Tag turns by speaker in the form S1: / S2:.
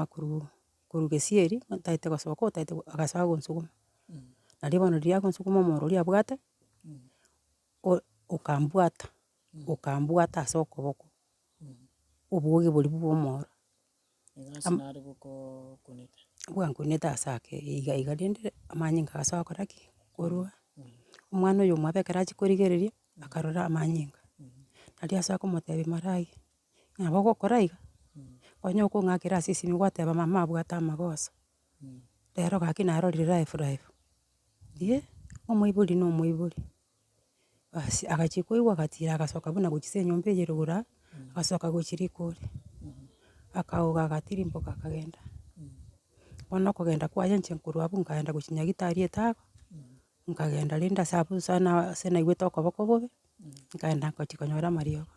S1: Korwa korwa gesieri, otagete gosoka otagete agasoa gonsuguma. Nario bono riria agonsuguma omoro oria abwate, o- okambwata, okambwata ase okoboko, obwoge boria bwa omoro.
S2: Egasi nare gokokunete.
S1: Bwankunete ase ake iga iga rende amanyinga agasoa gokora ki? Korwa. Omwana oyo omwabo ekero achia korigereria, akarora amanyinga, nario asoa komotebia mara aye. Nabo ogokora iga, onye okong'akera ase esimi gwateba mama abwate amagoso, rero gaki narorire live live, eh, omoibori na omoibori. Basi agachia koigwa agatira agasoka buna gochia ase enyomba eye rogoro aa, agasoka gochia rikori, akaoga agatirimboka akagenda. Bono okogenda kwaye inche nkorwa abwo nkaenda gochia nyagetari etago, nkagenda rende ase abwo sana ase naigwete okoboko bobe, nkaenda ngochia konyora amariogo.